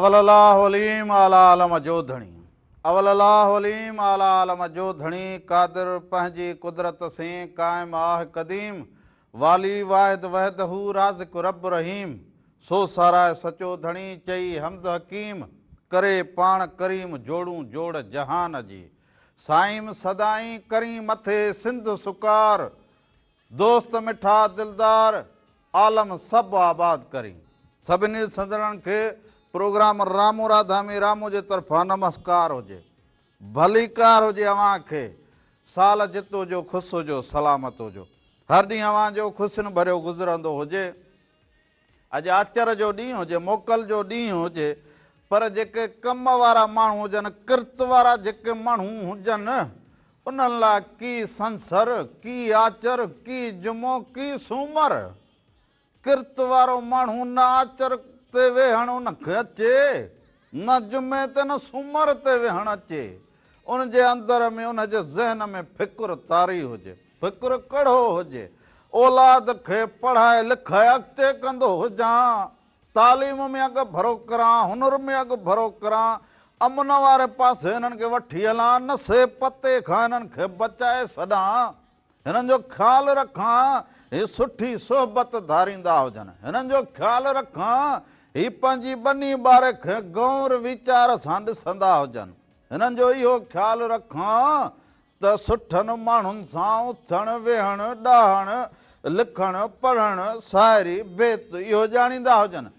اول الله عليم اعليٰ عالم جو ڌڻي. اول الله عليم اعليٰ عالم جو ڌڻي قادر پنهنجي قدرت سين قائم آه قديم والي واحد وحده رازق رب رحيم سو ساراهه سچو ڌڻي چئي حمد حڪيم ڪري پاڻ ڪريم جوڙون جوڙ جهان جي سائيم سدائين ڪرين مٿي سنڌ سڪار دوست مٺا دلدار عالم سڀ آباد ڪرين. سڀني ڏسندڙن کي پروگرام رامو راڌا ۾ رامو جي طرفان نمسڪار هجي. ڀليڪار هجي اوهان کي. سال جت هجو خوش هجو سلامت هجو. هر ڏينهن اوهان جو خوشين ڀريو گذرندو هجي. اڄ آچر جو ڏينهن هجي، موڪل جو ڏينهن هجي، پر جيڪي ڪم وارا ماڻهو هجن، ڪرت وارا جيڪي ماڻهو هجن، انهن لاء ڪي سنسر، ڪي آچر، ڪي جمعو، ڪي سومر. ڪرت وارو ماڻهو نه آچر تي ويهڻ ان کي اچي، نه جمعي تي نه سومر تي ويهڻ اچي. ان جي اندر ۾ ان جي ذهن ۾ فڪر طاري هجي. فڪر ڪڙهو هجي. اولاد کي پڙهائي لکائي اڳتي ڪندو هجان. تعليم ۾ اڳ ڀرو ڪران، هنر ۾ اڳ ڀرو ڪران، امن واري پاسي هنن کي وٺي هلان، نشي پتي کان هنن کي بچائي ڇڏان، هنن جو خيال رکان، هي سٺي صحبت ڌاريندا هجن، هنن جو خيال رکان، هي پنهنجي ٻني ٻاري کي غور ويچار سان ڏسندا هجن، هنن جو اهو خيال رکان ته سٺن ماڻهن سان اٿڻ، ويهڻ، ڏاهڻ، لکڻ، پڙهڻ، شاعري، بيت اهو ڄاڻيندا هجن.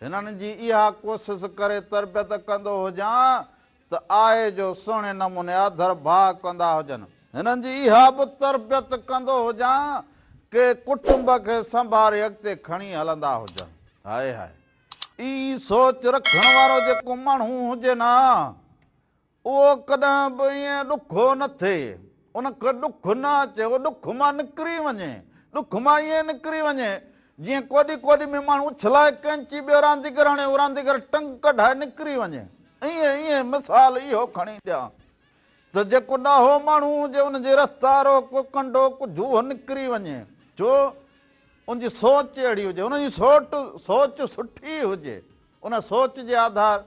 هنن جي اها ڪوشش ڪري تربيت ڪندو هجان ته آء جو سهڻي نموني آڌر ڀاء ڪندا هجن. هنن جي اها به تربيت ڪندو هجان ڪي ڪٽنب کي سنڀاري اڳتي کڻي هلندا هجن. High high. اي سوچ رکڻ وارو جيڪو ماڻهو هجي نه. اهو ڪڏهن به ائين ڏکو نه ٿئي، ان کي ڏک نه اچي، اهو ڏک مان نڪري وڃي، ڏک مان ائين نڪري وڃي، جيئن ڪوڏي ڪوڏي ۾ ماڻهو اڇلائي ڪئنچي ٻيو رانديگر هڻي، اهو رانديگر ٽنگ ڪڍائي نڪري وڃي. ائين ائين مثال اهو کڻي ڏيان ته جيڪو ڏاهو ماڻهو هجي، ان جي رستا روڪ، ڪنڊو ڪجهه اهو نڪري وڃي، ڇو ان جي سوچ اهڙي هجي، ان جي سوچ سٺي هجي، ان سوچ جي آڌار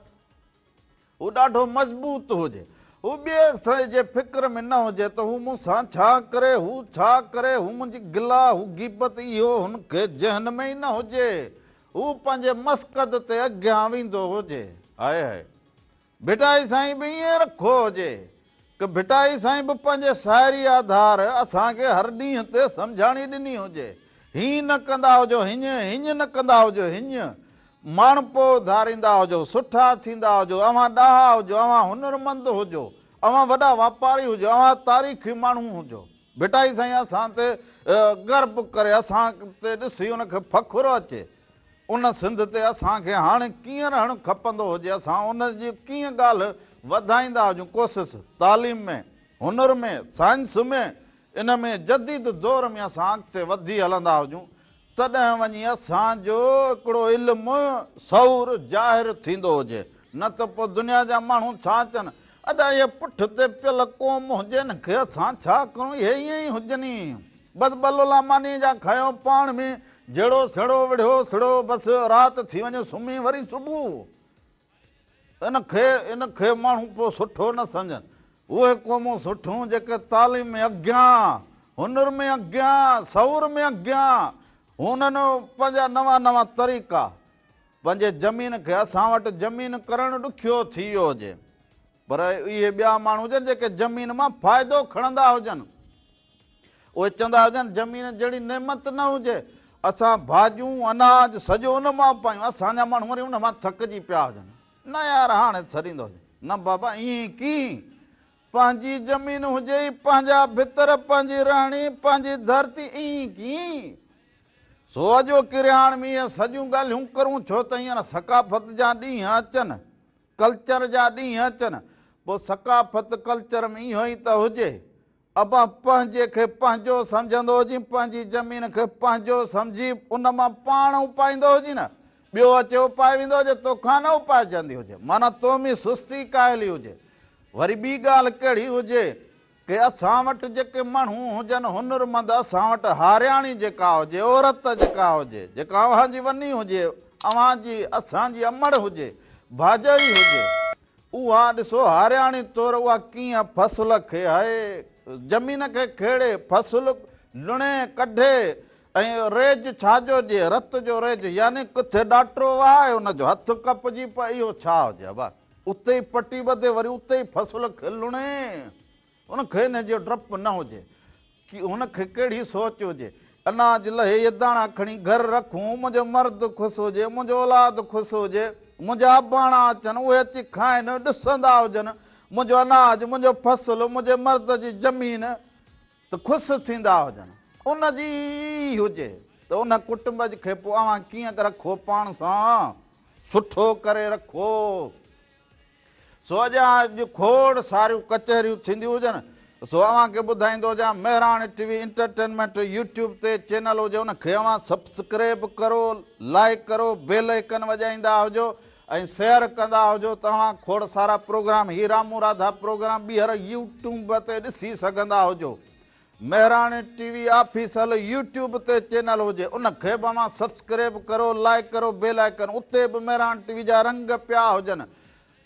هو ڏاڍو مضبوط هجي. هو ٻئي شيء جي فڪر ۾ نه هجي ته هو مون سان ڇا ڪري، هو ڇا ڪري، هو منهنجي گلا، هو غيبت اهو هن کي ذهن ۾ ئي نه هجي. هو پنهنجي مسقد تي اڳيان ويندو هجي. High high. ڀٽائي سائين به ائين رکو هجي ڪه ڀٽائي سائين به پنهنجي شاعري آڌار اسان کي هر ڏينهن تي سمجهاڻي ڏني هجي. هيئن نه ڪندا هجو هيڃ، هيڃ نه ڪندا هجو هيڃ. ماڻهپو ڌاريندا هجو، سٺا ٿيندا هجو، اوهان ڏاها هجو، اوهان هنرمند هجو، اوهان وڏا واپاري هجو، اوهان تاريخي ماڻهو هجو. ڀٽائي سائين اسان تي گرب ڪري، اسان تي ڏسي ان کي فخر اچي. ان سنڌ تي اسان کي هاڻي ڪيئن رهڻ کپندو هجي، اسان ان جي ڪيئن ڳالهه وڌائيندا هجون، ڪوشش تعليم ۾، هنر ۾، سائنس ۾، ان ۾ جديد دور ۾ اسان اڳتي وڌي هلندا هجون، تڏهن وڃي اسان جو هڪڙو علم شعور ظاهر ٿيندو هجي، نه ته پوء دنيا جا ماڻهو ڇا چون، ادا اهي پٺ تي پيل قوم هجن کي اسان ڇا ڪرون، اهي ائين ئي هجن ئي، بس ٻه لولا مانيء جا کايو پاڻ ۾ جهڙو سڙو وڙهيو سڙو، بس رات ٿي وڃي سمهي وري صبح. ان کي ان کي ماڻهو پوء سٺو نه سمجهن. اهي قومون سٺيون جيڪي تعليم ۾ اڳيان، هنر ۾ اڳيان، شعور ۾ اڳيان، هنن پنهنجا نوان نوان طريقا پنهنجي زمين کي اسان وٽ زمين ڪرڻ ڏکيو ٿي ويو هجي پر اهي ٻيا ماڻهو هجن جيڪي زمين مان فائدو کڻندا هجن. اهي چوندا هجن زمين جهڙي نعمت نه هجي، اسان ڀاڄيون، اناج سڄو ان مان اپايون، اسان جا ماڻهو وري ان مان ٿڪجي پيا هجن. نه يار هاڻي ڇڏيندو هجي. نه بابا ائين ڪيئن؟ پنهنجي زمين هجي، پنهنجا ڀتر، پنهنجي رهڻي، پنهنجي ڌرتي، ائين ڪيئن؟ سو اڄوڪي رهاڻ ۾ اهي سڄيون ڳالهيون ڪرون ڇو ته هينئر ثقافت جا ڏينهن اچن، ڪلچر جا ڏينهن اچن، پوء ثقافت ڪلچر ۾ اهو ئي ته هجي. ابا پنهنجي کي پنهنجو سمجهندو هجين، پنهنجي زمين کي پنهنجو سمجهي ان مان پاڻ اپائيندو هجين نه، ٻيو اچي اپائي ويندو هجي، توکان نه اپائجندي هجي، معنيٰ تو ۾ سستي ڪاهلي هجي. وري ٻي ڳالهه ڪهڙي هجي ڪي اسان وٽ جيڪي ماڻهو هجن هنرمند، اسان وٽ هارياڻي جيڪا هجي، عورت جيڪا هجي، جيڪا اوهان جي وني هجي، اوهان جي اسان جي امڙ هجي، ڀاڄائي هجي، اها ڏسو هارياڻي طور اها ڪيئن فصل کي هائي زمين کي کيڙي، فصل لڻي ڪڍي ۽ ريج ڇا جو ڏئي، رت جو ريج يعني ڪٿي ڏاٽو وهائي ان جو هٿ ڪپجي پئي، اهو ڇا هجي ابا، اتي ئي پٽي ٻڌي وري اتي ئي فصل کي لڻي. ان کي ان جو ڊپ نه هجي. هن کي ڪهڙي سوچ هجي. اناج لهي اهي داڻا کڻي گهر رکون، منهنجو مرد خوش هجي، منهنجو اولاد خوش هجي، منهنجا اباڻا اچن، اهي اچي کائن، ڏسندا هجن منهنجو اناج، منهنجو فصل، منهنجي مرد جي زمين ته خوش ٿيندا هجن. ان جي ئي هجي ته ان ڪٽنب کي پوء اوهان ڪيئن رکو پاڻ سان سٺو ڪري رکو. سو اڄ اڄ کوڙ ساريون ڪچهريون ٿينديون هجن سو اوهان کي ٻڌائيندو هجان Mehran T V entertainment YouTube تي چينل هجي ان کي اوهان سبسڪريب ڪرو لائيڪ ڪرو بيل آئيڪن وڄائيندا هجو ۽ شيئر ڪندا هجو ته اوهان کوڙ سارا پروگرام هي رامو راڌا پروگرام ٻيهر يوٽيوب تي ڏسي سگهندا هجو Mehran T V official YouTube تي چينل هجي ان کي به اوهان سبسڪريب ڪرو لائيڪ ڪرو بيل آئيڪن اتي به مهراڻ ٽي وي جا رنگ پيا هجن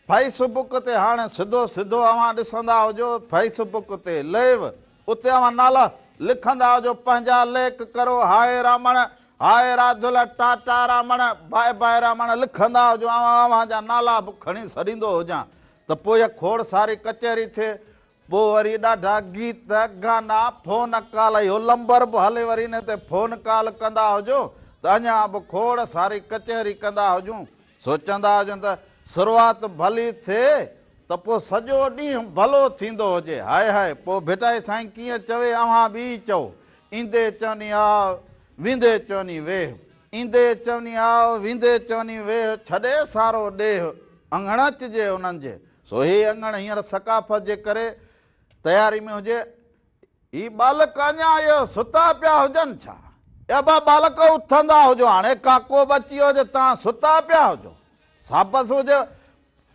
فيس بڪ تي هاڻي سڌو سڌو اوهان ڏسندا هجو فيس بڪ تي ليو اتي اوهان نالا لکندا هجو پنهنجا ليڪ ڪرو هاء رامڻ هاء راڌل ٽاٽا رامڻ باء باء رامڻ لکندا هجو اوهان اوهان جا نالا به کڻي سڏيندو هجان ته پوء کوڙ ساري ڪچهري ٿئي پوء وري ڏاڍا گيت، گانا، فون ڪال اهو لمبر به هلي وري ان تي فون ڪال ڪندا هجو ته اڃا به کوڙ ساري ڪچهري ڪندا هجون. سوچندا هجون ته شروعات ڀلي ٿئي ته پوء سڄو ڏينهن ڀلو ٿيندو هجي. هاء هاء پوء ڀٽائي سائين ڪيئن چوي اوهان به ئي چئو. ايندي چوني آء، ويندي چوني ويهه. ايندي چوني آء، ويندي چوني ويهه، ڇڏي سارو ڏيهه، اڱڻ اچجي انهن جي. سو هي اڱڻ هينئر ثقافت جي ڪري تياري ۾ هجي. هي ٻالڪ اڃا اهو ستا پيا هجن ڇا؟ اي ابا ٻالڪ اٿندا هجو هاڻي ڪاڪو به اچي ويو هجي توهان ستا پيا هجو. سابس هجي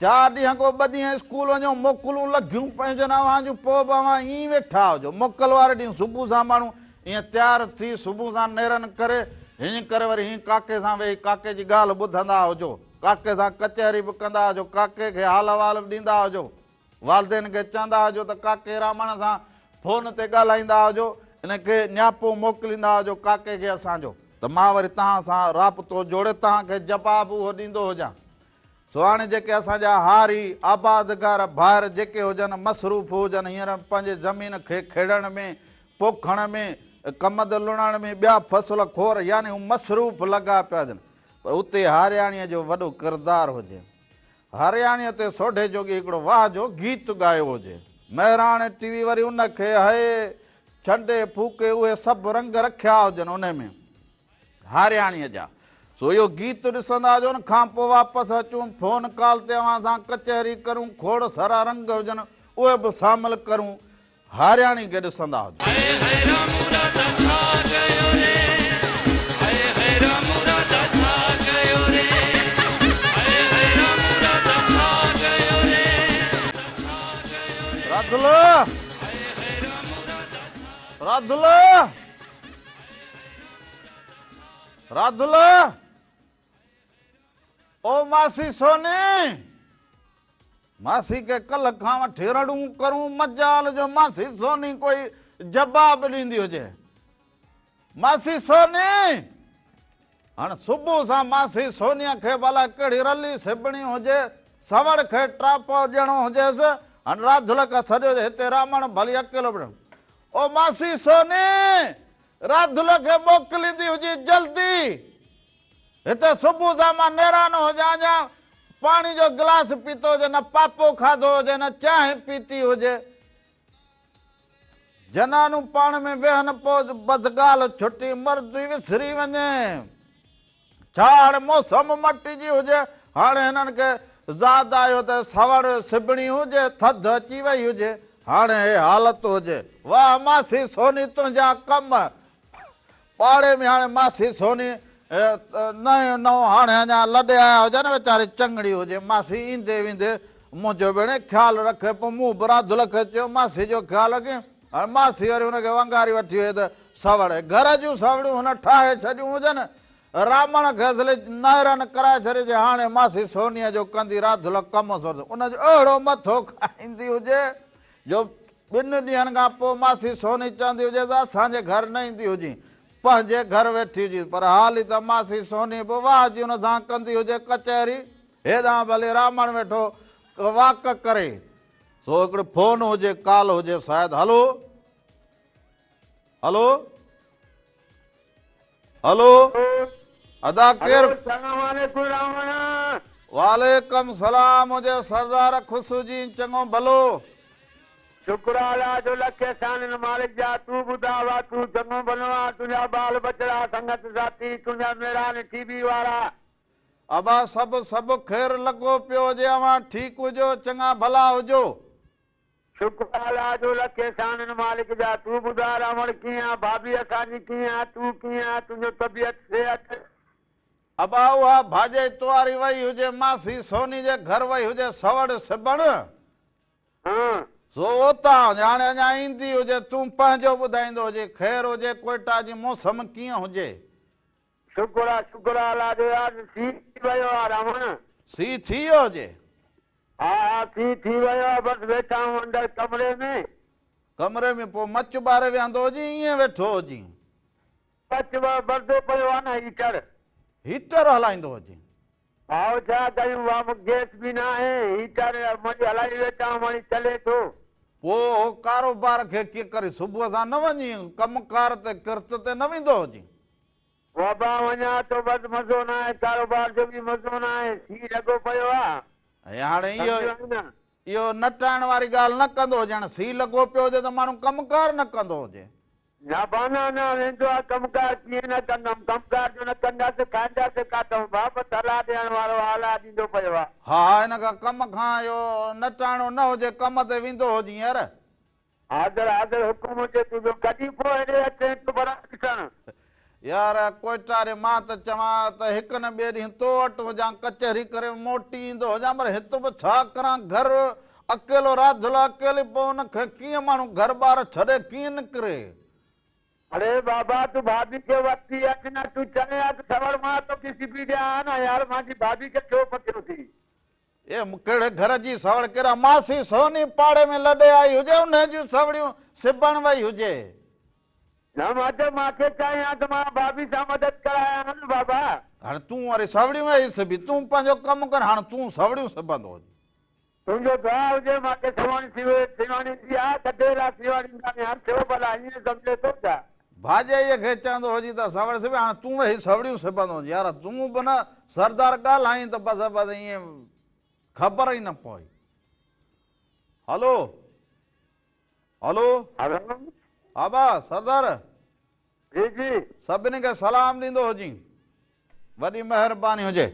چار ڏينهن ڪو ٻه ڏينهن اسڪول وڃو موڪلون لڳيون پيون هجن اوهان جون پوء به اوهان ائين ئي ويٺا هجو. موڪل واري ڏينهن صبح سان ماڻهو ائين تيار ٿي صبح سان نيرن ڪري هيئن ڪري وري هيئن ڪاڪي سان ويهي ڪاڪي جي ڳالهه ٻڌندا هجو. ڪاڪي سان ڪچهري به ڪندا هجو، ڪاڪي کي حال احوال به ڏيندا هجو، والدين کي چوندا هجو ته ڪاڪي رامڻ سان فون تي ڳالهائيندا هجو، ان کي نياپو موڪليندا هجو ڪاڪي کي اسان جو ته مان وري توهان سان رابطو جوڙي توهان کي جواب اهو ڏيندو هجان. سو هاڻي جيڪي اسان جا هاري، آبادگار ڀائر جيڪي هجن مصروف هجن هينئر پنهنجي زمين کي کيڙڻ ۾، پوکڻ ۾، ڪمند لڻڻ ۾ ٻيا فصل کور يعني هو مصروف لڳا پيا هجن. پر اتي هارياڻيء جو وڏو ڪردار هجي. هارياڻيء تي سوڍي جوڳي هڪڙو واهه جو گيت ڳايو هجي. مهراڻ ٽي وي وري ان کي هئي ڇنڊي ڦوڪي اهي سڀ رنگ رکيا هجن انهي ۾ هارياڻيء جا. سو اهو گيت ڏسندا هجو ان کان پوء واپس اچون فون ڪال تي اوهان سان ڪچهري ڪرون کوڙ سارا رنگ هجن اهي به شامل ڪرون. هارياڻي کي ڏسندا هجو. هئي هئي رامو راڌا ڇا ڪيو ري هئي هئي رامو راڌا ڇا ڪيو ري هئي هئي رامو راڌا ڇا ڪيو ري ڇا ڪيو ري راڌل هئي هئي رامو راڌا ڇا راڌل راڌل او ماسي سوني! ماسي کي ڪلهه کان وٺي رڙون ڪرون مجال جو ماسي سوني ڪوئي جواب ڏيندي هجي. ماسي سوني! هاڻ صبح سان ماسي سونيء کي به الائي ڪهڙي رلي سبڻي هجي، سوڙ کي ٽاپو ڏيڻو هجيس، هاڻ راڌل کي سڏيو هجي، هتي رامڻ ڀلي اڪيلو ويٺو. او ماسي سوني! راڌل کي موڪليندي هجي جلدي. هتي صبح سان مان نيرانو هجان يا پاڻي جو گلاس پيتو هجي، نه پاپو کاڌو هجي، نه چانهه پيتي هجي. جنانون پاڻ ۾ ويهن پوء بس ڳالهه ڇٽي مرض ئي وسري وڃي. ڇا هاڻي موسم مٽجي هجي، هاڻي هنن کي زاد آيو ته سوڙ سبڻي هجي، ٿڌ اچي وئي هجي، هاڻي هي حالت هجي. واهه ماسي سوني تنهنجا ڪم. پاڙي ۾ هاڻي ماسي سوني نئين نئون هاڻي اڃا لڏي آيا هجن ويچاري چڱڙي هجي ماسي ايندي ويندي منهنجو ڀيڻي خيال رکي پوء مون به راڌل کي چيو ماسي جو خيال رکين هاڻي ماسي وري هن کي ونگاري وٺي وئي ته سوڙ گهر جون سوڙيون هن ٺاهي ڇڏيون هجن رامڻ کي اصل نائرن ڪرائي ڇڏي جي هاڻي ماسي سونيء جو ڪندي راڌل ڪم سرد ان جو اهڙو مٿو کائيندي هجي جو ٻن ڏينهن کان پوء ماسي سوني چوندي هجي ته اسان جي گهر نه ايندي هجين پنهنجي گهر ويٺي هجيس پر حالي ته ماسي سوني به واهه جي ان سان ڪندي هجي ڪچهري هيڏانهن ڀلي رامڻ ويٺو واڪ ڪري سو هڪڙي فون هجي ڪال هجي شايد هلو هلو هلو ادا ڪير سلام عليڪم راوڻ. وعليڪم سلام هجي سردار خوش هجين چڱو ڀلو. شڪر آ الله جو لک احسان ان مالڪ جا تون ٻڌاء وا تون چڱو ڀلو آ تنهنجا ٻال ٻچڙا سنگت ساٿي تنهنجا ميڙان ٽي وي وارا. ابا سڀ سڀ خير لڳو پيو هجي اوهان ٺيڪ هجو چڱا ڀلا هجو. شڪر آ الله جو لک احسان ان مالڪ جا تون ٻڌاء راوڻ ڪيئن آ ڀاڀي اسان جي ڪيئن آ تون ڪيئن آ تنهنجو طبيعت صحت. ابا اها ڀاڄائي تواري وئي هجي ماسي سوني جي گهر وئي هجي سوڙ سبڻ. سو اتان هجي هاڻي اڃا ايندي هجي تون پنهنجو ٻڌائيندو هجي خير هجي ڪوئيٽا جي موسم ڪيئن هجي. شڪر آ شڪر آ الله جو يار سيء ٿي ويو آ راوڻ. سيء ٿي ويو هجي. ها ها سيء ٿي ويو آ بس ويٺا آهيون اندر ڪمري ۾. ڪمري ۾ پوء مچ ٻاري ويهندو هجين ائين ويٺو هجين. مچ ٻرندو پيو آ نه هيٽر. هيٽر هلائيندو هجين. هائو ڇا ڪيون وام گئس به ناهي هيٽر مڙئي هلائي ويٺا آهيون مڙئي چلي ٿو. پوء هو ڪاروبار کي ڪيئن ڪرين صبح سان نه وڃين ڪم ڪار تي ڪرت تي نه ويندو هجين. بابا وڃان ٿو بس مزو ناهي ڪاروبار جو به مزو ناهي سيء لڳو پيو آ. ۽ هاڻي اهو سمجهيو آهين نه. اهو نٽائڻ واري ڳالهه نه ڪندو هجي هاڻي سيء لڳو پيو هجي ته ماڻهو ڪم ڪار نه ڪندو هجي. نه بانا نه ويندو آ ڪم ڪار ڪيئن نه ڪندم ڪم ڪار جو نه ڪنداسين کائينداسين ڪاٿئون بابت الله ڏيڻ وارو آ الله ڏيندو پيو آ. ها ها ان کان ڪم کان اهو نٽائڻو نه هجي ڪم تي ويندو هجين يار. حاضر حاضر حڪم هجي تنهنجو ڪڏهن پوء هيڏي اچين ٿو ڀلا ڏسڻ. يار ڪوئٽا ري مان ته چوان ته هڪ نه ٻئي ڏينهن تو وٽ هجان ڪچهري ڪري موٽي ايندو هجان پر هت به ڇا ڪران گهر اڪيلو راڌل اڪيلي پوء ان کي ڪيئن ماڻهو گهر ٻار ڇڏي ڪيئن نڪري. اڙي بابا تون ڀاڀي کي وٺي اچ نه تون چوين ها ته سوڙ مان توکي سبي ڏيان ها نه يار مانجي ڀاڀي کي ڇو پٽيو ٿي. اي ڪهڙي گهر جي سوڙ ڪيرا ماسي سوني پاڙي ۾ لڏي آئي هجي انهي جون سوڙيون سبڻ وئي هجي. نه مان چيو مان کي چاهين ها ته مان ڀاڀي سان مدد ڪرايان ها نه بابا. هاڻي تون وري سوڙيون ويهي سبي تون پنهنجو ڪم ڪر هاڻ تون سوڙيون سبندو هجي. تنهنجو دعا هجي مان کي سواڻي سيواڻيندي ها ڪڍي لا سيواڻيندا ني هاڻ ٿيو ڀلا ائين سمجهي ٿو ڇا. ڀاڄائيء کي چوندو هجي ته سوڙ سبي هاڻ تون ويهي سوڙيون سبندو هجين يار تون به نه سردار ڳالهائين ته بس بس ائين خبر ئي نه پوي. هلو هلو. هلو. ها با سردار. جي جي. سڀني کي سلام ڏيندو هجين. وڏي مهرباني هجي.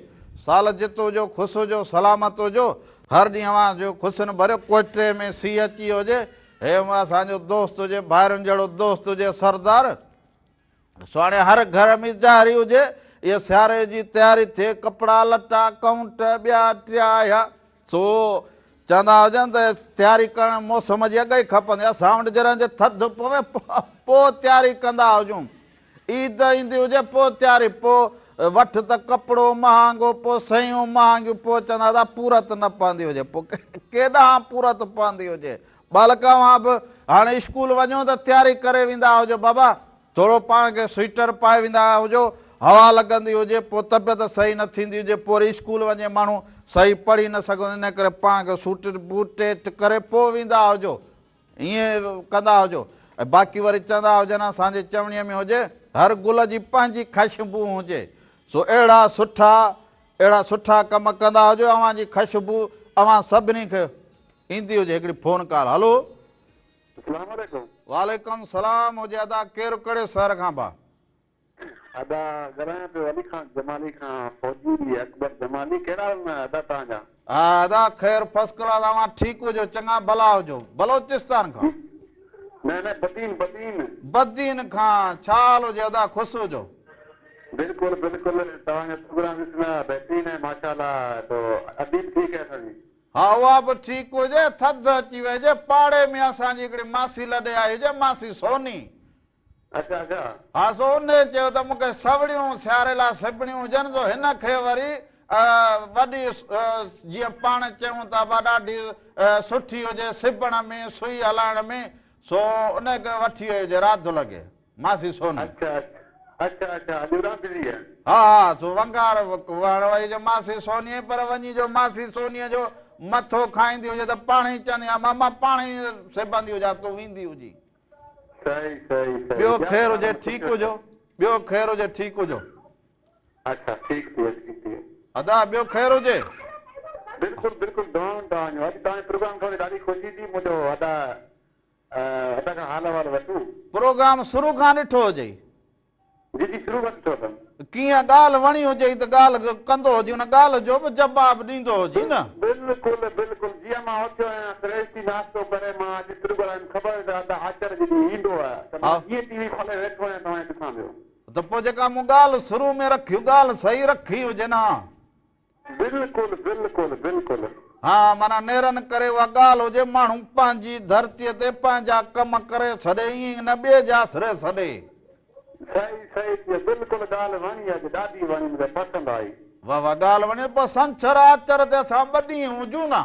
سال جت هجو خوش هجو سلامت هجو هر ڏينهن اوهان جو خوشين ڀريو ڪوئٽي ۾ سيء اچي ويو هجي هي اسان جو دوست هجي ڀائرن جهڙو دوست هجي سردار سو هاڻي هر گهر ۾ جاري هجي اها سياري جي تياري ٿئي ڪپڙا لٽا ڪونٽ ٻيا ٽيا آيا سو چوندا هجن ته تياري ڪرڻ موسم جي اڳ ئي کپندي اسان وٽ جڏهن جي ٿڌ پوي پوء تياري ڪندا هجون عيد ايندي هجي پوء تياري پوء وٺ ته ڪپڙو مهانگو پوء سيون مهانگيون پوء چوندا ته پورت نه پوندي هجي پوء ڪيڏانهن پورت پوندي هجي ٻالڪ اوهان به هاڻي اسڪول وڃو ته تياري ڪري ويندا هجو بابا ٿورو پاڻ کي سوئيٽر پائي ويندا هجو هوا لڳندي هجي پوء طبيعت صحيح نه ٿيندي هجي پوء وري اسڪول وڃي ماڻهو صحيح پڙهي نه سگهندو ان ڪري پاڻ کي سوٽ بوٽ ٽيٽ ڪري پوء ويندا هجو ائين ڪندا هجو ۽ باقي وري چوندا هجن اسان جي چوڻيء ۾ هجي هر گل جي پنهنجي خشبو هجي سو اهڙا سٺا اهڙا سٺا ڪم ڪندا هجو اوهان جي خشبو اوهان سڀني کي ايندي هجي هڪڙي فون ڪال هلو. اسلام عليڪم. وعليڪم سلام هجي ادا ڪير ڪهڙي شهر کان ڀا. ادا ڳالهايان پيو علي خان جمالي کان فوجي اڪبر جمالي ڪهڙا حال آهن ادا توهان جا. ها ادا خير فرسٽ ڪلاس اوهان ٺيڪ هجو چڱا ڀلا هجو بلوچستان کان. نه نه بدين بدين. بدين کان ڇا حال هجي ادا خوش هجو. بلڪل بلڪل توهان جو پروگرام ڏسندا بهترين آهي ماشاءالله تو ادي به ٺيڪ آهي اسان جي. ها اها به ٺيڪ هجي ٿڌ اچي وئي هجي پاڙي ۾ اسان جي هڪڙي ماسي لڏي آئي هجي ماسي سوني. اڇا اڇا. ها سو انهي چيو ته مون کي سوڙيون سياري لاء سبڻيون هجن سو هن کي وري وڏي جيئن پاڻ چئون ته ابا ڏاڍي سٺي هجي سبڻ ۾ سوئي هلائڻ ۾ سو انهي کي وٺي وئي هجي راڌل کي ماسي سوني. اڇا اڇا اڇا اڄ هوڏانهن بزي آهي. ها ها سو ونگار وهڻ وئي هجي ماسي سوني پر وڃي جو ماسي سوني جو مٿو کائيندي هجي ته پاڻهي چوندي ها ماما پاڻهي سبندي هجان تون ويندي هجين. صحيح صحيح صحيح ٻيو خير هجي ٺيڪ هجو ٻيو خير هجي ٺيڪ هجو. اڇا ٺيڪ ٿي ويو ٺيڪ ٿي ويو. ادا ٻيو خير هجي. بلڪل بلڪل دعائن توهان جون اڄ توهان جي پروگرام کان ڏاڍي خوشي ٿي منهنجو ادا ادا کان حال احوال وٺون. پروگرام شروع کان ڏٺو هجئي. جي جي شروع کان ڏٺو اٿم. ڪيئن ڳالهه وڻي هجئي ته ڳالهه ڪندو هجين ان ڳالهه جو به جواب ڏيندو هجين نه. بلڪل بلڪل جيئن مان اٿيو آهيان فريش ٿي ناشتو ڪري مان اڄ پروگرام خبر هئي ته ادا آچر جي ڏينهن ايندو آهي ته مان جيئن ٽي وي کولي ويٺو آهيان توهان کي ڏسان پيو. ته پوء جيڪا مون ڳالهه شروع ۾ رکي ڳالهه صحيح رکي هجي نه. بلڪل بلڪل بلڪل. ها معنيٰ نيرن ڪري اها ڳالهه هجي ماڻهو پنهنجي ڌرتيء تي پنهنجا ڪم ڪري ڇڏي ائين نه ٻئي جي آسري ڇڏي. صحيح صحيح ٿي بلڪل ڳالهه وڻي اڄ ڏاڍي وڻي مونکي پسند آئي. واه واه ڳالهه وڻي پوء سنڇر آچر تي اسان ٻه ڏينهن هجون نه.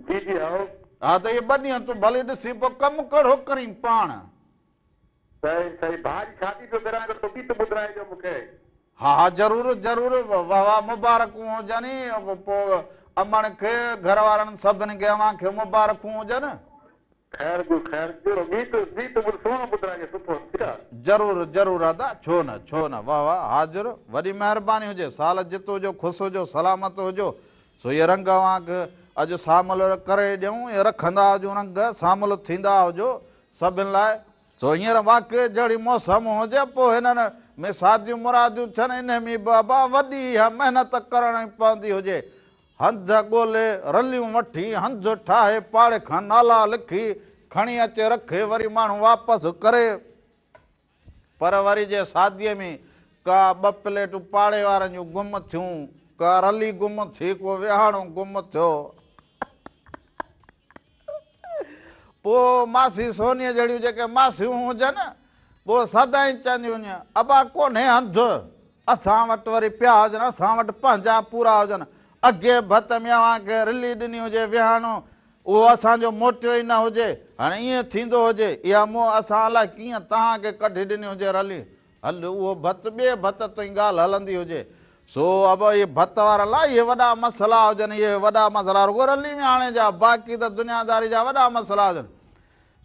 جي جي هائو. ها ته اهي ٻه ڏينهن تون ڀلي ڏسين پوء ڪم ڪهڙو ڪرين پاڻ. صحيح صحيح ڀاء جي شادي پيو ڪران هڪڙو گيت ٻڌرائجو مونکي. ها ها ضرور ضرور واه واه مبارڪون هجن پوء امڙ کي گهر وارن سڀني کي اوهان کي مبارڪون هجن. خير جو خير جو گيت گيت ٻڌ سهڻو ٻڌرائجو سٺو ٺيڪ آ. ضرور ضرور ادا ڇو نه ڇو نه واه واه حاضر وڏي مهرباني هجي سال جت هجو خوش هجو سلامت هجو سو اهي رنگ اوهان کي اڄ سامل ڪري ڏيون اهي رکندا هجون رنگ سامل ٿيندا هجو سڀن لاء سو هينئر واقعي جهڙي موسم هجي پوء هنن ۾ شاديون مراديون ٿين انهي ۾ به ابا وڏي اها محنت ڪرڻي پوندي هجي. هنڌ ڳولي رليون وٺي هنڌ ٺاهي پاڙي کان نالا لکي کڻي اچي رکي وري ماڻهو واپس ڪري. پر وري جي شاديء ۾ ڪا ٻه پليٽون پاڙي وارن جون گم ٿيون، ڪا رلي گم ٿي، ڪو ويهاڻو گم ٿيو. پوء ماسي سونيء جهڙيون جيڪي ماسيون هجن، پوء سدائين چونديون هيون، ابا ڪونهي هنڌ، اسان وٽ وري پيا هجن، اسان وٽ پنهنجا پورا هجن. اڳي ڀت ۾ اوهان کي رلي ڏني هجي ويهاڻو، اهو اسان جو موٽيو ئي نه هجي. هاڻي ائين ٿيندو هجي، اها مون اسان الائي ڪيئن توهان کي ڪڍي ڏني هجي رلي. هل اهو ڀت ٻئي ڀت تائين ڳالهه هلندي هجي. سو اب اهي ڀت وارن لاء اهي وڏا مسئلا هجن، اهي وڏا مسئلا رڳو رلي ويهاڻي جا، باقي ته دنياداري جا وڏا مسئلا هجن.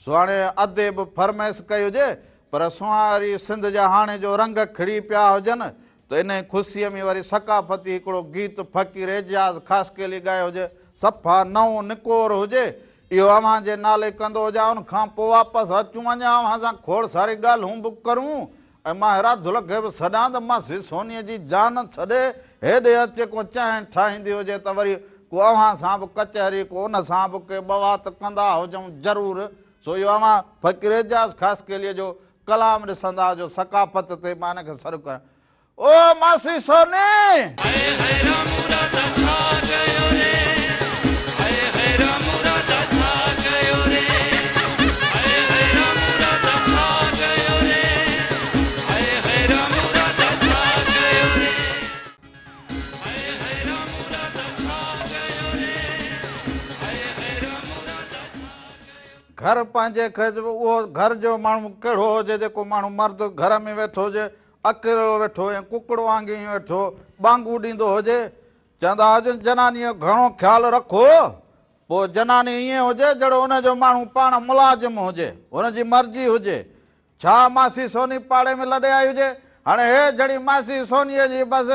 سو هاڻي ادي به فرمائش ڪئي هجي، پر سونهاري سنڌ جا هاڻي جو رنگ کڙي پيا هجن ته انهي خوشيء ۾ وري ثقافتي هڪڙو گيت فقير اعجاز خاصخيلي ڳايو هجي، صفا نئون نڪور هجي، اهو اوهان جي نالي ڪندو هجان، ان کان پوء واپس اچون اڃا اوهان سان کوڙ ساري ڳالهون به ڪرون ۽ مان راڌل کي به سڏان ته ماسي سونيء جي جان ڇڏي هيڏي اچي ڪو چانهه ٺاهيندي هجي ته وري ڪو اوهان سان به ڪچهري ڪو ان سان به ڪي ٻه وات ڪندا هجون ضرور سو اهو اوهان فقير اعجاز خاصخيليء جو ڪلام ڏسندا هجو ثقافت تي مان ان کي سڏ ڪريان او ماسي سوني! هاء هاء رامو راڌا ڇا ڪيو ري هاء هاء رامو راڌا ڇا ڪيو ري هاء هاء رامو راڌا ڇا ڪيو ري هاء هاء رامو راڌا ڇا ڪيو ري هاء هاء رامو راڌا ڇا ڪيو ري هاء هاء رامو راڌا ڇا ڪيو. گهر پنهنجي کي اهو گهر جو ماڻهو ڪهڙو هجي جيڪو ماڻهو مرد گهر ۾ ويٺو هجي اڪيلو ويٺو ۽ ڪڪڙ وانگي ائين ويٺو ٻانگون ڏيندو هجي. چوندا هجن جنانيء جو گهڻو خيال رکو. پوء جناني ائين هجي جهڙو ان جو ماڻهو پاڻ ملازم هجي، هن جي مرضي هجي. ڇا ماسي سوني پاڙي ۾ لڏي آئي هجي؟ هاڻي هي جھڙي ماسي سونيء جي بس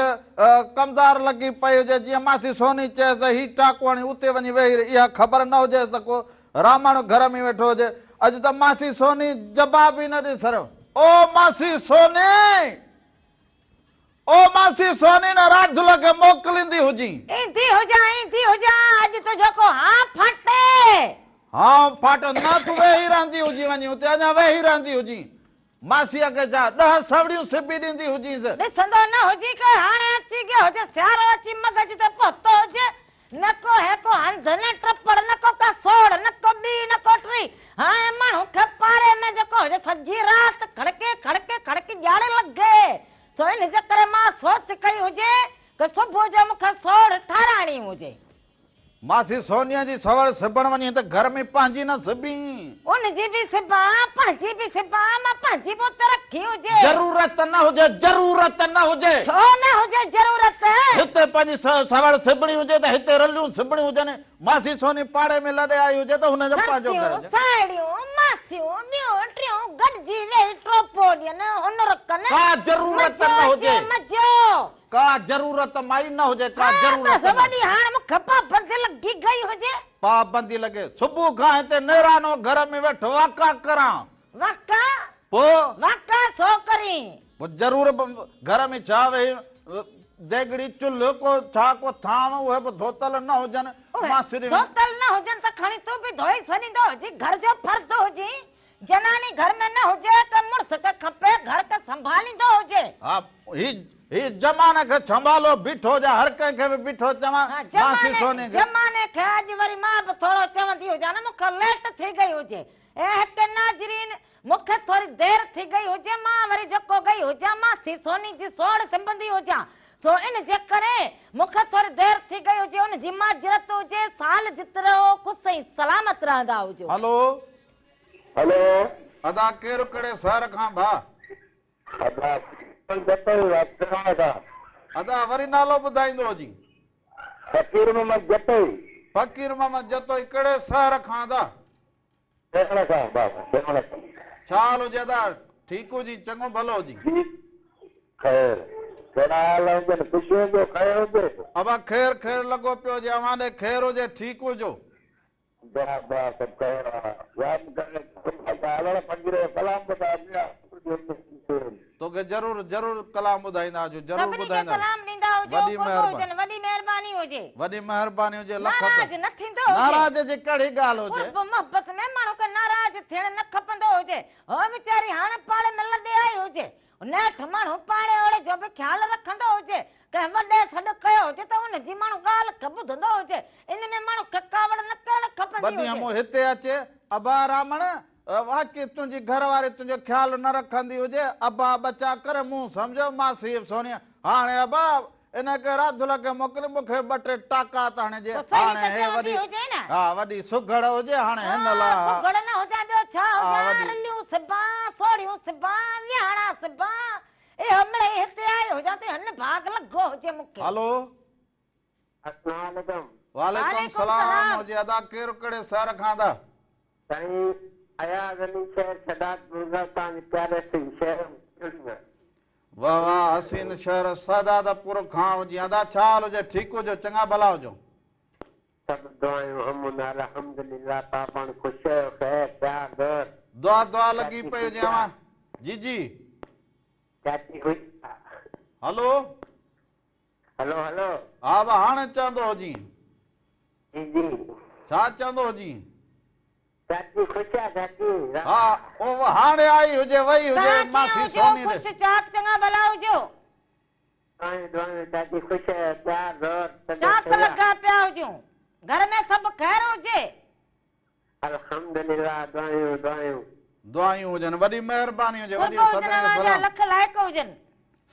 ڪمدار لڳي پئي هجي، جيئن ماسي سوني چيس ته هي ٽاڪو هڻي اتي وڃي ويهي رهي، اها خبر نه هجيس ته ڪو رامڻ گهر ۾ ويٺو هجي. اڄ ته ماسي سوني جواب ئي نه ڏئي سريو. او ماسي سوني! او ماسي سوني نه راڌل کي موڪليندي هجين. ايندي هجان، ايندي هجان، اڄ تنهنجو ڪو هانء ڦاٽي. هانء ڦاٽو نه، تون ويهي رهندي هجين وڃي اتي اڃا ويهي رهندي هجين. ماسيء کي ڇا ڏهه سوڙيون سبي ڏيندي هجينس. ڏسندو نه هجين ڪو هاڻي اچي گيو هجي، سيارو اچي مغز تي پهتو هجي. نه ڪو هي ڪو هنڌ، نه ٽپڙ، نه ڪو ڪا سوڙ، نه ڪو ٻي، نه ڪو ٽي. هاڻي ماڻهو کي پاڙي ۾ جيڪو هجي سڄي رات کڙڪي هجي. ماسي سونيا جي سوڙ سبڻ وڃين ته گهر ۾ پنهنجي نه سبين. ان جي به سبان، پنهنجي به سبان، مان پنهنجي به اتي رکي هجي. ضرورت نه هجي، ضرورت نه هجي. ڇو نه هجي ضرورت؟ هتي پنهنجي سوڙ سبڻي هجي ته هتي رليون سبڻيون هجن. ماسي سوني پاڙي ۾ لڏي آئي هجي ته هن جو پنهنجو گهر هجي. سرتيون، ساهيڙيون، ماسيون، ٻيون ٽيون گڏجي ويهي ٽوپو ڏين، هنر ڪن. ڪا ضرورت نه مزو هجي. اچي مزو. ڪا ضرورت مائي نه هجي ڪا ها ضرورت بس نه. وڏي هاڻ مون کي پابندي لڳي گئي هجي. پابندي لڳي صبح کان هتي نيرانو گهر ۾ ويٺو واڪا ڪران. واڪا؟ پوء؟ واڪا ڇو ڪرين؟ پوء ضرور گهر ۾ ڇا ويهي ديڳڙي چلهه ڪو ڇا ڪو ٿانو اهي به ڌوتل نه هجن مان صرف. ڌوتل نه هجن ته کڻي تون به ڌوئي ڇڏيندو هجين گهر جو فرد هجين. جناني گهر ۾ نه هجي ته مڙس کي کپي گهر کي سنڀاليندو هجي. ها هي هي زماني کي سنڀالو بيٺو هجان هر ڪنهن کي به بيٺو چوان ماسي سوني کي. زماني کي اڄ وري مان به ٿورو چوندي هجان نه مون کي ليٽ ٿي گئي هجي ۽ هتي ناظرين مون کي ٿوري دير ٿي گئي هجي مان وري جيڪو گئي هجان ماسي سوني جي سوڙ سنبندي هجان سو ان جي ڪري مون کي ٿوري دير ٿي گئي هجي ان جي معذرت هجي سال جت رهو خوش ۽ سلامت رهندا هجو. هلو. هلو. ادا ڪير ڪهڙي شهر کان ڀا. ادا جتوئي سيوهڻ کان. ادا وري نالو ٻڌائيندو هجين. فقير محمد جتوئي. فقير محمد جتوئي ڪهڙي شهر کان ادا. سيوهڻ کان بابا سيوهڻ کان. ڇا حال هجي ادا ٺيڪ هجين چڱو ڀلو هجين. جي خير ڪهڙا حال هجن خوش هجو خير هجي. ابا خير خير لڳو پيو هجي اوهان ڏي خير هجي ٺيڪ هجو. دعا دعا سڀ خير آ ياد ڪري هلڻ فقير جو ڪلام ٻڌاء پيا. توکي ضرور ضرور ڪلام ٻڌائيندا هجون ضرور سڀني کي ٻڌائيندا سلام ڏيندا هجو وڏي قرب مهرباني هجن وڏي مهرباني هجي. وڏي مهرباني هجي لک ناراض نه ٿيندو هجي. ناراض جي ڪهڙي ڳالهه هجي. قرب محبت ۾ ماڻهو کي ناراض ٿيڻ نه کپندو هجي هوء ويچاري هاڻ پاڙي ۾ لڏي آئي هجي نيٺ ماڻهو پاڙي اوڙي جو به خيال رکندو هجي. ڪنهن وڏي سڏ ڪيو هجي ته ان جي ماڻهو ڳالهه کي ٻڌندو هجي. ان ۾ ماڻهو کي ڪاوڙ نه ڪرڻ کپندي ٻه ڏينهن هجي. مون هتي اچي، ابا رامڻ، واقعي تنهنجي گهر واري تنهنجو خيال نه رکندي هجي. ابا ٻچا ڪر، مون سمجهيو ماسي سونيء، هاڻي ابا، ان کي راڌل کي موڪل، مون کي ٻه ٽي ٽاڪا ته هڻجي. پوء صحيح هاڻي ته هي چوندي وڏي، هجي نه. ها وڏي سگهڙ هجي، هاڻي هن لاء ها، ها. سگهڙ نه هجان ٻيو ڇا ها هجان، وڏي. رليون سبان، سوڙهيون سبان، ويهاڻا سبان، اهو مڙئي هتي آيو هجان ته هن ڀاڳ لڳو هجي مون کي. هلو. السلام عليڪم. وعليڪم وعليڪم سلام سلام. هجي ادا ڪير ڪهڙي شهر کان ادا. سائين اياز علي شهر شھداد پور کان توهان جي پياري سين شهر ۾ واه واه حسين شهر شهدادپور کان هجين ادا ڇا حال هجي ٺيڪ هجو چڱا ڀلا هجو. سڀ دعايون امن الحمدلله تان پاڻ خوش آهيو خير پيار دور. دعا دعا لڳي چاچي پئي هجي خوش آ. اوهان جي جي. چاچي خوش آ. هلو. هلو هلو. ها ڀا هاڻي چوندو هجين. جي جي. ڇا چوندو هجين. چاچي خوش آ چاچي. ها او هاڻي آئي هجي وئي هجي توهان ڪيئن ماسي هجو سوني ڏي. خوش چاڪ چڱا ڀلا هجو. دعايون دعايون چاچي خوش آهيو پيار زور طبيعت چاڪ صحيح آ. لڳا پيا هجون گهر ۾ سڀ خير هجي. الحمدلله دعايون دعايون. دعايون هجن وڏي مهرباني هجي وڏي قرب هجن سڀني کي اوهان جا سلام. لک لائق هجن.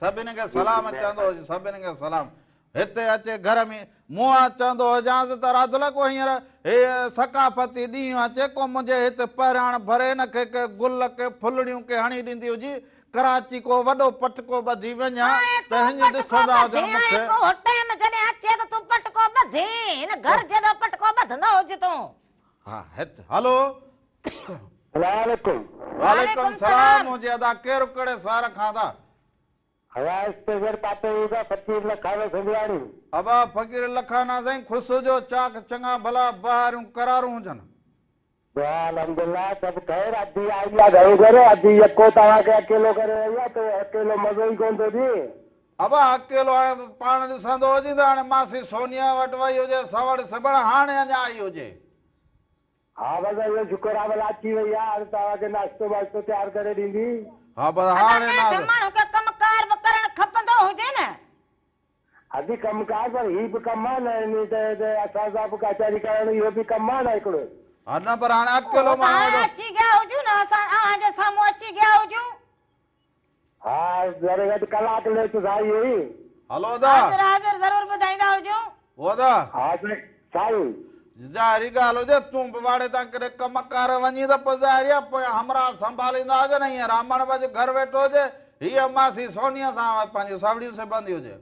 سڀني کي سلام چوندو هجي سڀني کي سلام هتي اچي گهر ۾ مون آ چوندو هجانس ته راڌل ڪو هينئر هي ثقافتي ڏينهن آ چي ڪو منهنجي هت پهراڻ ڀري هن کي ڪي گل ڪي ڦلڙيون ڪي هڻي ڏيندي هجي ڪراچي ڪو وڏو پٽڪو ٻڌي وڃان هاڻي ته تون هڃ پٽڪو ڏسندا هجن ٻڌين مون هاڻي کي. ڪو ٽيم جڏهن اچي ته تون پٽڪو ٻڌين هن گهر جيڏو پٽڪو ٻڌندو هج تون. ها هت هلو. سلام عليڪم. وعليڪم سلام هجي ادا ڪير ڪهڙي سار کان ادا. هوا اسپيشل پاتو هوندا فقير لکانو سنڌياڻي. ابا فقير لکانا سائين خوش هجو چاڪ چڱا ڀلا بهاريون قرارون هجن. دعا الحمدلله سڀ خير ادي آئي آ گهڻو ڪري ادي يڪو توهان کي اڪيلو ڪري وئي آ ته اڪيلو مزو ئي ڪون ٿو ڏي. ابا اڪيلو هاڻي پاڻ ڏسندو هجين ته هاڻي ماسي سونيا وٽ وئي هجي سوڙ سبڻ هاڻي اڃا آئي هجي. ها بس اهو شڪر آ ڀلا اچي وئي آ هاڻي توهان کي ناشتو واشتو تيار ڪري ڏيندي. ها بس ادا هاڻي نيٺ ناز. ماڻهو کي ڪم ڪار به ڪرڻ کپندو هجي نه. ادي ڪم ڪار پر هي به ڪم آ نه انهي ته اسان سان به ڪچهري ڪرڻ اهو به ڪم آ نه هڪڙو. ها نه پر هاڻي اڪيلو اهو ته ماڻهو هاڻي ايڏو. اچي گيا هجون نه اسان اوهان جي سامهون اچي گيا هجون. ها ذري گهٽ ڪلاڪ ليٽ سائي هئي. هلو ادا. حاضر حاضر ضرور ٻڌائيندا هجون. او ادا. ها سائين سائين. ظاهري ڳالهه هجي تون به واڙي تان ڪڏهن ڪم ڪار وڃين ته پوء ظاهري آهي پويان همراهه سنڀاليندا هجن ۽ ائين رامڻ به اڄ گهر ويٺو هجي هيء ماسي سونيء سان پنهنجون سوڙيون سبندي هجي.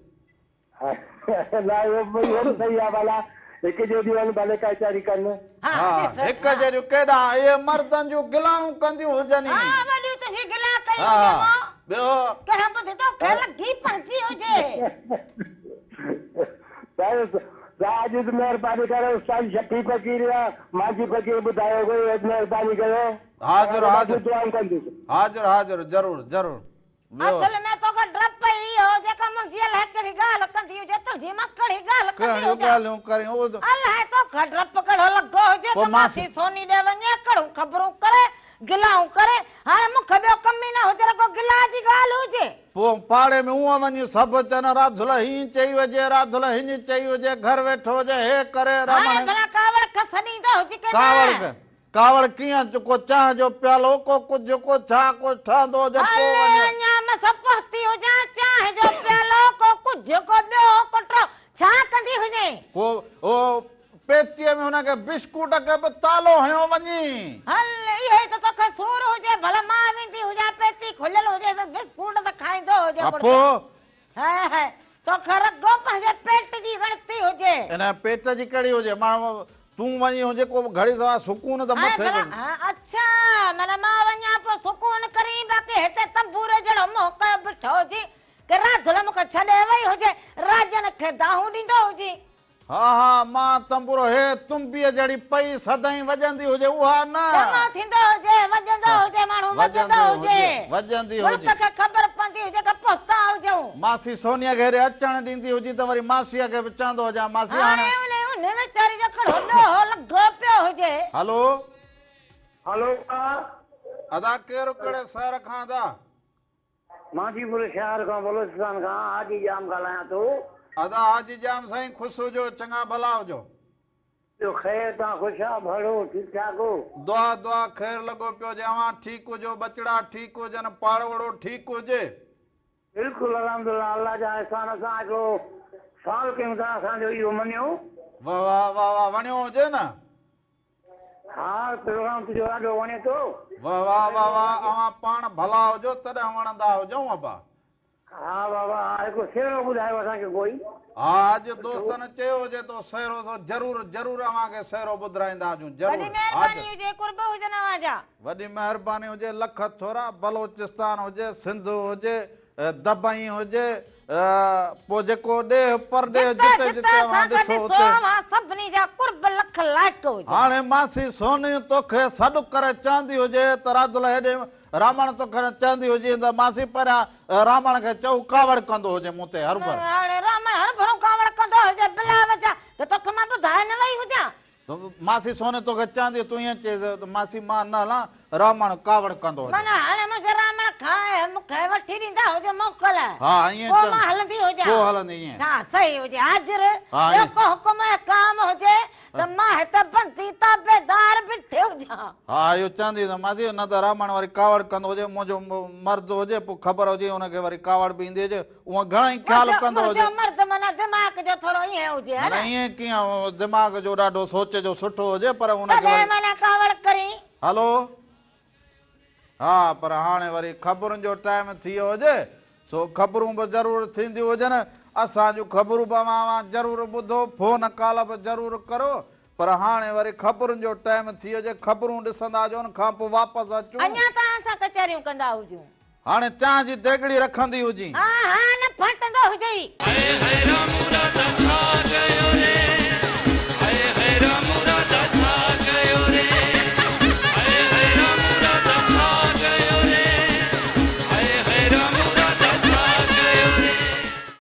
نه اهو به صحيح آهي ڀلا هڪ جيڏيون آهن ڀلي ڪچهري ڪن. ها هڪ جيڏيون ڪيڏانهن اهي مردن جون گلائون ڪنديون هجن ئي. ها وڏيون تنهنجي گلا ڪئي هجي مون. ٻيو. ڪنهن ٻڌ توکي لڳي پئجي هجي. سائين اڄ مهرباني ڪري استاد شفيع فقير يا مانجهي فقير ٻڌايو ڪوئي مهرباني ڪيو. حاضر حاضر دعائون ڪندس. حاضر حاضر ضرور ضرور. اصل ۾ توکي ڊپ ئي اهو جيڪا منهنجي الائي ڪهڙي ڳالهه ڪندي هجي تنهنجي مان ڪهڙي ڳالهه ڪندي ڪهڙيون هجان. ڳالهيون ڪرين او. الائي توکي ڊپ ڪهڙو لڳو هجي ته ماسي سوني ڏي وڃي ڪهڙيون خبرون ڪري گلائون ڪري هاڻي مون کي ٻيو ڪم ئي نه هجي رڳو گلا جي ڳالهه هجي. پوء پاڙي ۾ اونء وڃي سڀ چون راڌل هيئن چئي هجي راڌل هيڃ چئي هجي گهر ويٺو هجي هي ڪري هاڻي رامڻ. ڀلا ڪاوڙ کس ڏيندو هجي ڪي نه. ڪاوڙ ڪاوڙ ڪيئن ڪو چانهه جو پيالو ڪو ڪجهه ڪو ڇا ڪو ٺهندو هجي پوء هلي وڃي. اڃا مس پهتي هجان چانهه جو پيالو ڪو ڪجهه ڪو ٻيو ڪو ٽيو ڇا ڪندي هجين. ڪو او پيتيء ۾ هن کي بسڪوٽ کي به تالو هنيو وڃي. هل اهو ئي ته توکي سور هجي ڀلا مان ويندي هجان پيتي کليل هجي ته بسڪوٽ ته کائيندو هجي ها مڙس. پوء. هاء هاء توکي رڳو پنهنجي پيٽ جي ڳڻتي هجي. ان پيٽ جي ڪهڙي هجي ماڻهو تون وڃي هجي ڪو گهڙي سوا سڪون ته هاء مٿي ڀلا به. ها اڇا معنيٰ مان وڃان پوء سڪون ڪرين باقي هتي تنبوري جهڙو منهن ڪيو بيٺو هجين ڪي راڌل مون کي ڇڏي وئي هجي راڄن کي دانهون ڏيندو هجين. ها ها مان تنبورو هي تنبيء جهڙي پئي سدائين وڄندي هجي اها نه. چڱو ٿيندو هجي وڄندو هجي ماڻهو وڄندو هجي وڄندي هجي. ملڪ کي خبر پوندي هجي ته پهتا هجون. ماسي سونيء کي هيڏي اچڻ ڏيندي هجي ته وري ماسيء کي به چوندو هجان ماسي هاڻي. هاڻي انهي ويچاري جو ڪهڙو ڏوهه لڳو پيو هجي. هلو. هلو. ادا ڪير ڪهڙي شهر کان ادا. مانجهي پور شهر کان بلوچستان کان حاجي ڄام ڳالهايان ٿو. ادا حاجي ڄام سائين خوش هجو چڱا ڀلا هجو. ٻيو خير تان خوش آ ڀڙو ٺيڪ ٺاڪ هو. دعا دعا خير لڳو پيو هجي اوهان ٺيڪ هجو ٻچڙا ٺيڪ هجن پاڙوڙو ٺيڪ هجي. بلڪل الحمدلله الله جا احسان اسان هڪڙو سوال ڪيون ٿا اسان جو اهو مڃيو. واه واه واه واه وڻيو هجي نه. ها پروگرام تنهنجو ڏاڍو وڻي ٿو. واه واه واه واه اوهان پاڻ ڀلا هجو تڏهن وڻندا هجون ابا. ها بابا ها هڪ سهرو ٻڌايو اسان کي ڪوئي. ها اڄ دوستن چيو هجي تو سهرو سو ضرور ضرور اوهان کي سهرو ٻڌرائيندا هجون ضرور وڏي مهرباني هجي قرب هجن اوهان جا. وڏي مهرباني هجي لک ٿورا بلوچستان هجي سنڌ هجي دبئي هجي پوء جيڪو ڏيهه پرڏيهه جتي جتي جتي اوهان اسان کي ڏسو ڏسو اتي. اوهان سڀني جا قرب لک لائق هجن. هاڻي ماسي سوني توکي سڏ ڪري چوندي هجي ته راڌل هيڏي رامڻ توکي چوندي هجي ته ماسي پريان رامڻ کي چئو ڪاوڙ ڪندو هجي مون تي هرڀر. هاڻي رامڻ هرڀرو ڪاوڙ ڪندو هجي بلا وجهه ته توکي مان ٻڌائي نه وئي هجان. ماسي سوني توکي چوندي تون ائين چئيس ته ماسي مان نه هلان رامڻ ڪاوڙ ڪندو هجي. معنيٰ هاڻي منهنجي رامڻ کان مون کي وٺي ڏيندا هجو موڪل. ها ائين پوء چوندي. مان هلندي هجان. پوء هلندي ائين. ها صحيح هجي حاضر. ها ٻيو ائين. ڪو حڪم ۽ ڪام هجي ته مان هت بندي تابعدار بيٺي هجان. ها اهو چوندي ته ماسي نه ته رامڻ وري ڪاوڙ ڪندو هجي منهنجو مرد هجي پوء خبر هجي ان کي وري ڪاوڙ به ايندي هجي اهو گهڻا ئي خيال ڪندو هجي. منهنجو مرد معنيٰ دماغ جو ٿورو ائين هجي ها نه. معنيٰ ائين ڪيئن دماغ جو ڏاڍو سوچ جو سٺو هجي پر ان کي وري. تڏهن معنيٰ ڪاوڙ ڪرين. هلو ها پر هاڻي وري خبرن جو ٽائيم ٿي ويو هجي سو خبرون به ضرور ٿينديون هجن اسان جون خبرون به اوهان ضرور ٻڌو فون ڪال به ضرور ڪرو پر هاڻي وري خبرن جو ٽائيم ٿي ويو هجي خبرون ڏسندا هجو ان کان پوء واپس اچون. اڃا توهان سان ڪچهريون ڪندا هجون. هاڻي چانهه جي ديڳڙي رکندي هجين. ها ها نه ڦاٽندو هجئي. High high Ram.